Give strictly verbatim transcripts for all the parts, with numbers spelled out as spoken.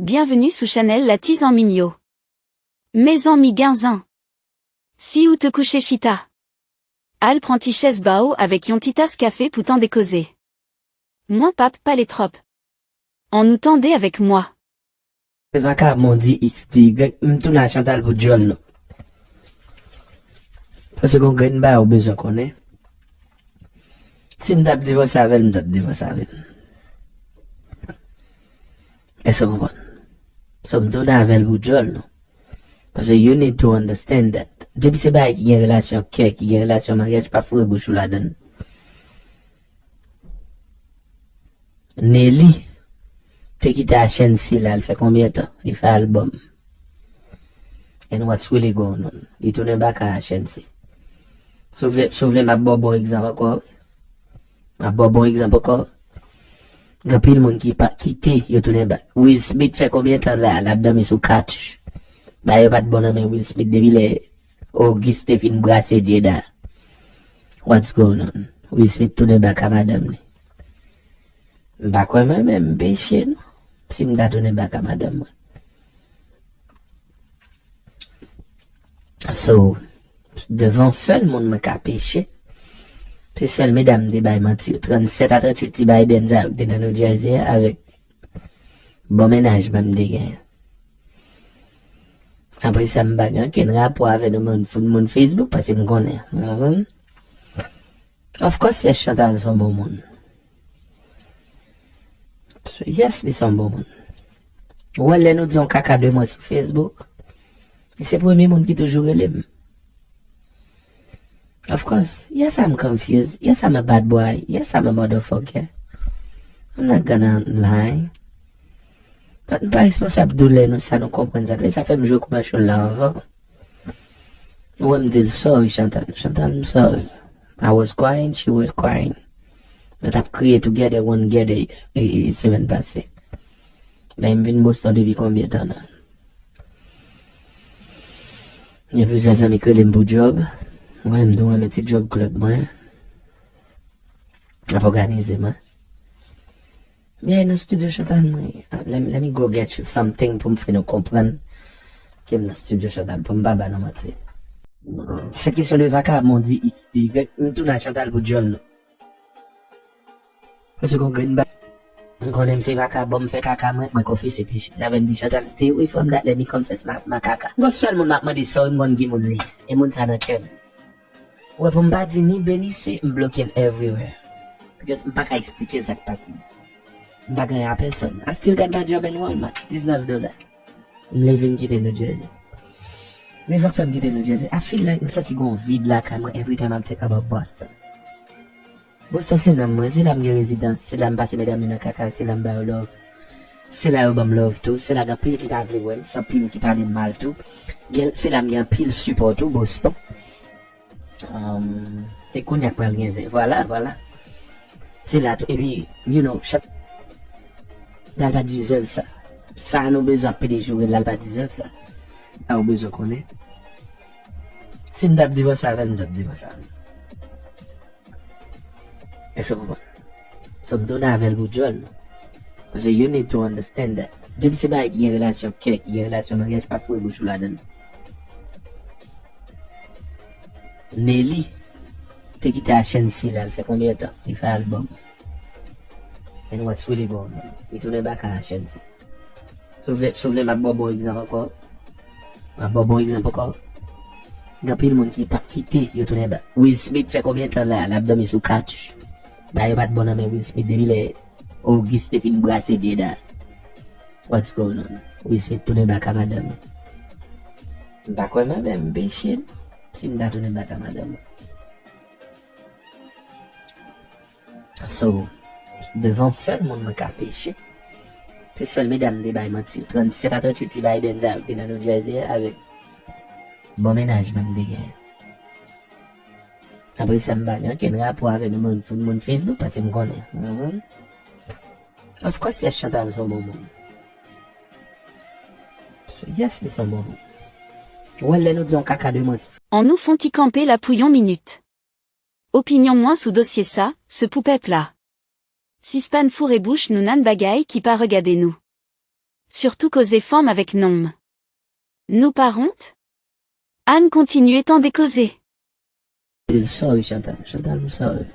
Byenveni sou chanèl la ti zanmi m yo. Mezanmi gen zen. Si ou te kouche chita, al pran ti chèz ba ou avèk yon ti tas kafe pou tande koze. Mwen p ap pale twòp. Ann nou tande avèk mwen. Vakabon di X D Y, m tounen a Chantal pou dyòl nou. Paske gon grenn bagay ou bezwen konnen. Si m t ap divòse avè l, m t ap divòse avè l. Èske w konprann? So, m tounen avè l pou dyòl nou. Paske you need to understand that. Depi se bagay ki gen relasyon kè, ki gen relasyon maryaj, pa foure bouch ou ladann. Nelly te kite H N C la, l fè konbyen tan? Li fè album. And what's really going on? Li tounen bak a H N C. Si w vle, si w vle, m ap ba w bon egzanp ankò. M ap ba w bon egzanp ankò. Gen anpil moun ki pa kite, yo tounen bak. Will Smith fè konbyen tan la, l ap dòmi sou katch? Bagay yo pa t bon nan men Will Smith depi lè Auguste te fin brase Jada. What's going on? Will Smith tounen bak a madanm li. M pa kwè mwen menm m peche non. Si m ta tounen bak a madanm mwen. So, devan sèl moun mwen ka peche, se sèl medam m te bay manti yo. Trannsèt a tranntuit ti Biden sa yo ki te nan New Jersey a avèk bon mennaj mwen m te genyen. Apre sa, m pa gen okenn rapò avè nou moun, moun Facebook, paske m konnen. Mhm. Of course, yes, Chantal se yon bon moun. Yes, li se yon bon moun. Ou wè, lè nou di yon kaka de mwen sou Facebook, li se premye moun ki toujou rele m. Of course. Yes, I'm confused. Yes, I'm a bad boy. Yes, I'm a motherfucker. I'm not gonna lie. But m pa responsab doulè nou, sa nou konprann sa. Men sa fè m jwe commercial la anvan. Ou wè m di l sorry, Chantal. Chantal, I'm sorry. I was crying, she was crying. Nou t ap kriye together, one together, e, e, semèn pase. Men m vin Boston depi konbyen tan la? Gen plizyè zanmi k rele m pou djòb. Mwen, m tou renmen ti djòb club mwen. Ap òganize mwen. Byen, nan studio Chantal mwen, let, let me go get you something pou m fè nou konprann ke m nan studio Chantal, pou m pa ba nou manti. Cette question de vakabon di X D Y, m tounen a Chantal pou djòl nou. Paske gon grenn ba. M konnen m se vakabon, m fè kaka mwen, mwen konfese peche. L avè m di Chantal, stay away from that, let me confess my, my kaka. Gon sèl moun m ap mande sorry, m konn ki moun li ye. E moun sa nan kè m. Ou wè, pou m pa di ni B ni C, m bloke l everywhere. Because m pa ka eksplike l sa k pase m. M pa gen a pèsòn. I still got my job in Walmart. Diznèf dola. M leve m kite New Jersey. Rezon k fè m kite New Jersey, I feel like m santi gon vid lakay mwen every time I'm think about Boston. Boston se nanm mwen, se la m gen rezidans, se la m pase medam yo nan kaka, se la m ba yo love. Se la yo ban m love tou, se la gen anpil ki pa vle wè m, se anpil ki pale m mal tou. Gen, se la m gen anpil sipò tou, Boston. Um, se kounye a k pral gen zen. Vwala, vwala. Se la tou. Epi, you know, chak, Lalpa deserve sa. Sa nou bezwen ap pede joure, Lalpa deserve sa. Sa ou bezwen konnen. Si m t ap divòse avè l, m t ap divòse avè l. Èske w konprann? So, m tounen avè l pou djòl nou. Paske you need to understand that. Depi se bagay ki gen relasyon kè, ki gen relasyon maryaj, pa foure bouch ou ladann. Nelly te kite H N C la, l fè konbyen tan? Li fè album. And what's really going on? Li tounen bak a H N C. Si w vle, si w vle, m ap ba w bon egzanp ankò. M ap ba w bon egzanp ankò. Gen anpil moun ki p ap kite, yo tounen bak. Will Smith fè konbyen tan la, l ap dòmi sou katch? Bagay yo pa t bon nan men Will Smith depi lè Auguste te fin brase Jada. What's going on? Will Smith tounen bak a madanm li. M pa kwè mwen menm m peche non, si m ta tounen bak a madanm mwen. So, devan sèl moun mwen ka peche, se sèl medam m te bay manti yo. Trannsèt a tranntuit ti Biden sa yo ki te nan New Jersey a avèk bon mennaj mwen m te genyen. Apre sa, m pa gen okenn rapò avè nou moun, moun Facebook paske m konnen. Mhm. Of course, yes, Chantal se yon bon moun. Yes, li se yon bon moun. Ou wè, lè nou di yon kaka de mwen sou Ann nou fè yon ti kanpe la pou yon minit. Opinyon mwen sou dosye sa, se pou pèp la. Sispann foure bouch nou nan bagay ki pa regade nou. Surtout koze fanm avèk nonm. Nou pa ront? Ann kontinye tande koze. Sorry, Chantal. Chantal, I'm sorry.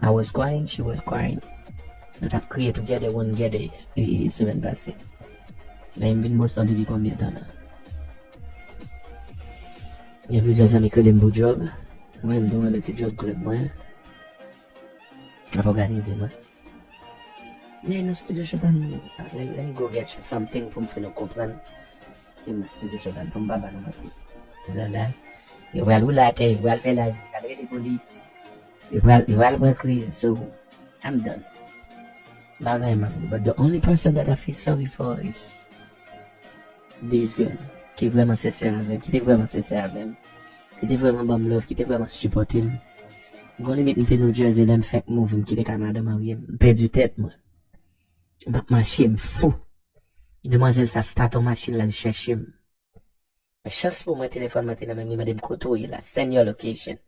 I was crying, she was crying. Nou t ap kriye together, one together, e, e, semèn pase. Men m vin Boston depi konbyen tan la? Gen plizyè zanmi k rele m pou djòb. Mwen, m te wè ti djòb klèb mwen ap òganize mwen. Men nan studio Chantal, let me go get you something pou m fè nou konprann. Ke m nan studio Chantal, pou m pa ba nou manti. Lala, yo pral woule atè, yo pral fè live, yo pral rele polis, yo pral, yo pral pran kriz, so, I'm done. M pa gen anyen m ap di, but the only person that I feel sorry for is this girl, ki vrèman sensè avè m, ki te vrèman sensè avè m, ki te vrèman ban m love, ki te vrèman sipòte m. Gon limit, m te New Jersey, lè m fèk move, m kite kay madanm marye m, m pèdi tèt mwen. M ap mache, m fou. Demwazèl sa stat on machin, l al chèche m. Men chans pou mwen, telefòn mwen te nan men m, li mande m kote w ye la. Send your location.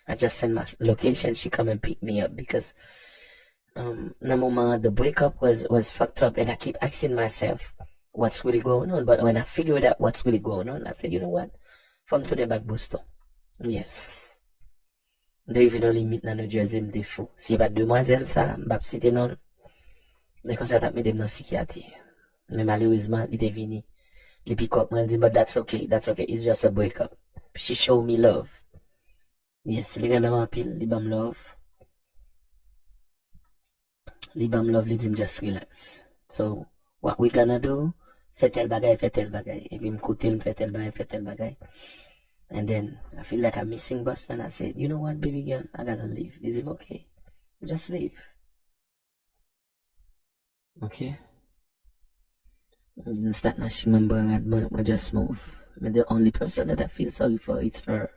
I just send my location, she come and pick me up because, um, nan moman an, the breakup was, was fucked up and I keep asking myself what's really going on. But when I figured out what's really going on, I said, you know what? Fò m tounen back Boston. Yes. M te rive nan limit nan New Jersey, m te fou. Si se pa t demwazèl sa, m p ap site non l. Men konsa t ap mete m nan sikyatri. Men malerezman, li te vini. Li pick up mwen, li di m, but that's okay, that's okay, it's just a break up. She show me love. Yes, li renmen m anpil, li ban m love. Li ban m love, li di m just relax. So, what we gonna do? Fè tèl bagay, fè tèl bagay. Epi m koute l, m fè tèl bagay, fè tèl bagay. And then, I feel like I'm missing Boston. I said, you know what, baby girl, I gotta leave. Li di m, okay, just leave. Okay. Just that much, remember, mwen, mwen just move. But the only person that I feel sorry for is her.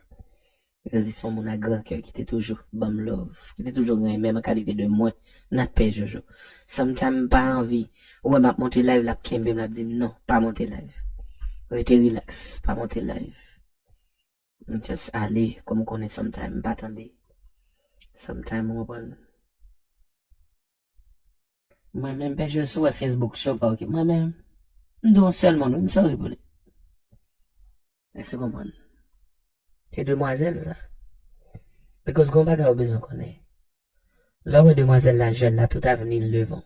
Because se yon moun a gran kè ki te toujou ban m love, ki te toujou renmen m an kalite de mwen, nan pè jojo. Sometimes m pa anvi, ou wè m ap monte live, l ap kenbe m, l ap di m, non, pa monte live. Rete relax, pa monte live. M just ale, kòm ou konnen, sometimes m pa tande. Sometimes ou konprann. Mwen menm, pèche sou wè Facebook show pa okipe mwen menm. M di yon sèl moun, wi, m sòri pou li. Èske w konprann? Se demwazèl sa. Because gon bagay ou bezwen konnen. Lè w wè demwazèl la jèn la, tout avni l devan w.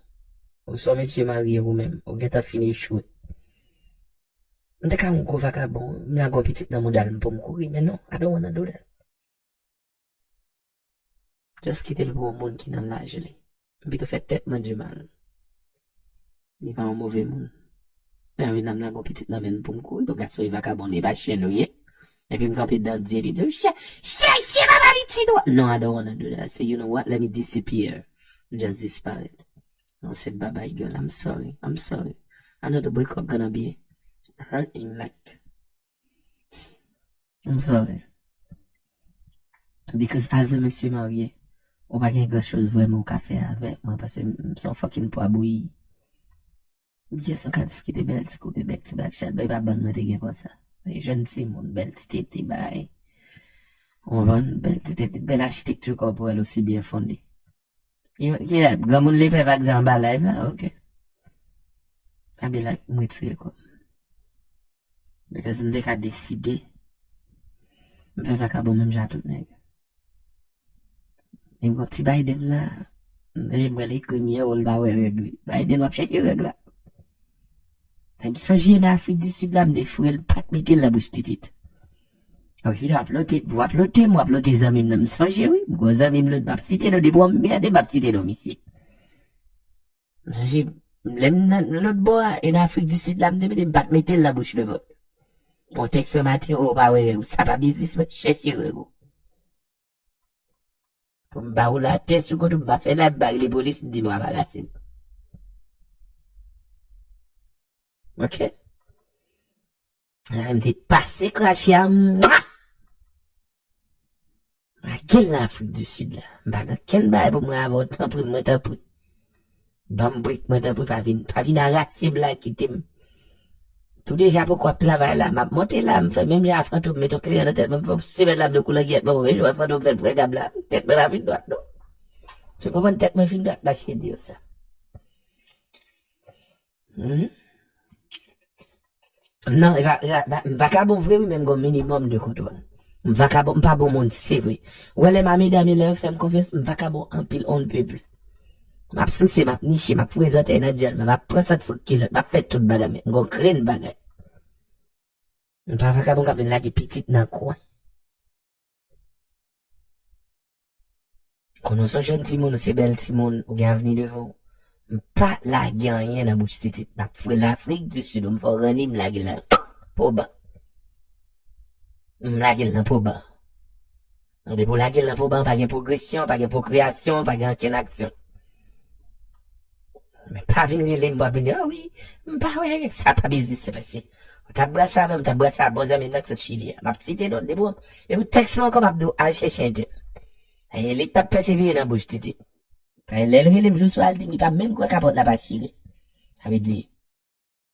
Ou se yon mesye marye ou menm, ou gentan fin echwe. M te ka yon gwo vakabon, m lage yon pitit nan mouda l pou m kouri, men non, I don't wanna do that. Just kite l pou yon moun ki nan laj li. M pito fè tèt mwen di mal. Li pa yon move moun. Anvi nan m nan gon pitit nan men l pou m kouri, pou gason e vakabon, li pa chen ou ye. Epi m kanpe dan di, epi di, "Chè-, chèche papa pitit ou." No, I don't wanna do that. I say, you know what? Let me disappear. Just disparèt. I said, "Bye bye, girl. I'm sorry. I'm sorry. I know the breakup gonna be hurting, like." I'm sorry. Because as a mesye marye, ou pa gen gran choz vrèman ou ka fè avèk mwen, paske m se yon fucking pwa bouyi. Yes, nou ka diskite bèl ti kote, bèl ti bak chat, bay pa bann mwen te gen konsa. Bay jèn timoun, bèl ti tete, bay. Ou konprann? Bèl ti tete, bèl achitekti kòporèl osi byen fonde. Yo, ki la, granmoun li pè vag sa anba live la, ok. Abi la, m retire kò m. Because m te ka deside. M fè vakabon menm jan ak tout nèg. E gon ti Biden la. E mwen li krimiye ou l pa wè règ li. Biden w ap chèche règ la. Nèg sonje nan Afrik di Sid la, m te foure l, m pa t mete l nan bouch titit. Wi, w ap lote, w ap lote m, w ap lote zanmi m nan. M sonje, wi. M gon zanmi m lòt, m ap site non, depi w anmède, m ap site non, misye. M sonje, lè m nan lòt bò a, e nan Afrik di Sid la, m te mete, m pa t mete l nan bouch lòt bò. Bon, tèks mwen maten, o, w pa wè règ ou. Sa pa biznis mwen, chèche règ ou. Pou m ba ou latè sou kont ou, m pa fè la, m pa rele polis, m di nou anbarase m. Ok? La, m te pase krache a, mwa! Lage l nan Afrik di Sid la. M pa gen kenn bagay pou mwen avè w, tanpri, mwen tanpri. Ban m brik mwen, tanpri, pa vin, pa vin arase m la, kite m. Tou deja poko ap travay la, m ap monte la, m fè menm jan a Fantom, met yon kleren nan tèt mwen, m fè yon semèn la, m de koulè gyèt mwen, men jwè Fantom fè m fè gab la, tèt mwen pa vin dwat, non. Se konprann tèt mwen vin dwat, mache di yo sa. Mhm. Non, e pa, e pa, m vakabon vre wi, men m gon minimòm de kontwòl. M vakabon, m pa bon moun, se vre. Ou wè lè m a medam yo, lè yo fè m konfyans, m vakabon anpil, on ne peut plus. M ap souse, m ap niche, m ap foure zòtèy nan dyòl mwen, m ap pran sant fout kilòt, m ap fè tout bagay, men m gon grenn bagay. M pa vakabon k ap vin lage pitit nan kwen. Konnen w se yon jèn timoun, ou se bèl timoun, ou gen avni devan w. M pa lage anyen nan bouch Titit. M ap foure Lafrik di Sid, ou m fè w ranni, m lage l nan poban. M lage l nan poban. Donk, depi w lage l nan poban, pa gen pwogresyon, pa gen pwokreyasyon, pa gen okenn aksyon. Men pa vin rele m pou ap vin di, "Ah wi, m pa wè, sa pa biznis, se pase." Ou t ap brase avè m, ou t ap brase a bon zanmi m nan k sot Chili a. M ap site non, depi w, depi w tèks mwen ankò, m ap di w, "Al chèche entèl." E li t ap pèsevere nan bouch Titit. E lè l rele m jou swa, l di m li pa menm kwè kapòt la pa chire. Sa vle di,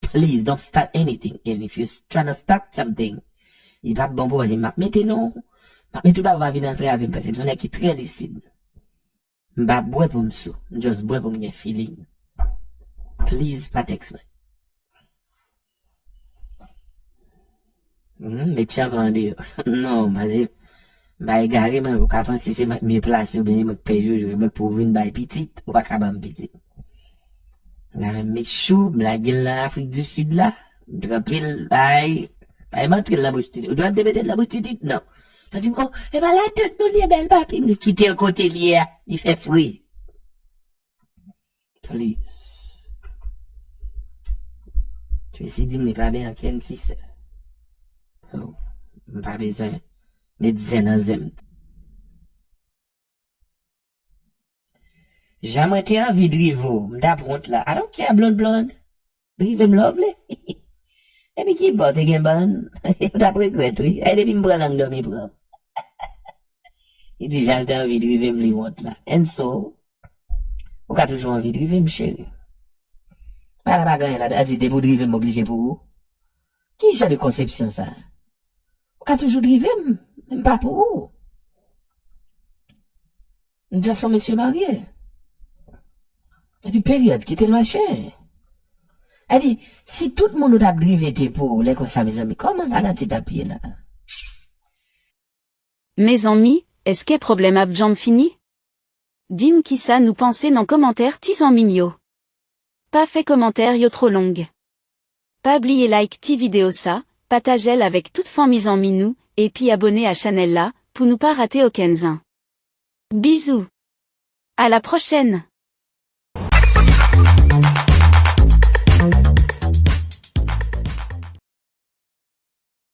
please don't start anything. And if you tryna start something, li p ap bon pou ou. M ap mete non, m ap mete tout bagay pa vin antre avè m, paske m se yon nèg ki trè lisid. M pa bwè pou m sou, m just bwè pou m gen feeling. Please, pa tèks mwen. Hmm, met chanpan deyò. Non, paske m pa egare, mwen, ou ka panse se mwen k mye plase oubyen se mwen k pè joujou, se mwen k pou vin bay pitit, ou pa ka ban m pitit. La menm met chou, m lage l nan Afrik di Sid la, m tranpe l, bay, bay m antre l nan bouch Titit. Ou dwe ap te mete l nan bouch Titit, non. L ap di m, "Oh, e pa ladan nou li ye, bèl papi." M di, "Kite l kote l ye a, li fè fri." Please. Tracy di m li pa byen ankenn ti sè. So, m pa bezwen met zen nan zen m. Jan mwen te anvi drive w, m t ap wont la. I don't care, blonde blonde. Drive m lè w vle. Epi ki bò te gen bann? Ou t ap regrèt, wi. E depi m pran lang dòmi pran m. Li di jan l te anvi drive m, li wont la. And so, ou ka toujou anvi drive m, cheri. Bagay la pa gen anyen ladan. Sa di depi w drive m, m oblije pou ou. Ki jan de konsepsyon sa? Ou ka toujou drive m, men m pa pou ou. M just yon mesye marye. Epi peryòd, kite l mache. Sa di, si tout moun ou t ap drive te pou ou, lè konsa, mezanmi, kòman lanati t ap ye la? Mezanmi, èske pwoblèm ap janm fini? Di m kisa nou panse nan kòmantè, ti zanmi m yo. Pa fè kòmantè yo twò long. Pa bliye like ti videyo sa, pataje l avèk tout fanmi zanmi nou, epi abòne a chanèl la, pou nou pa rate okenn zen. Bizou. À la prochaine.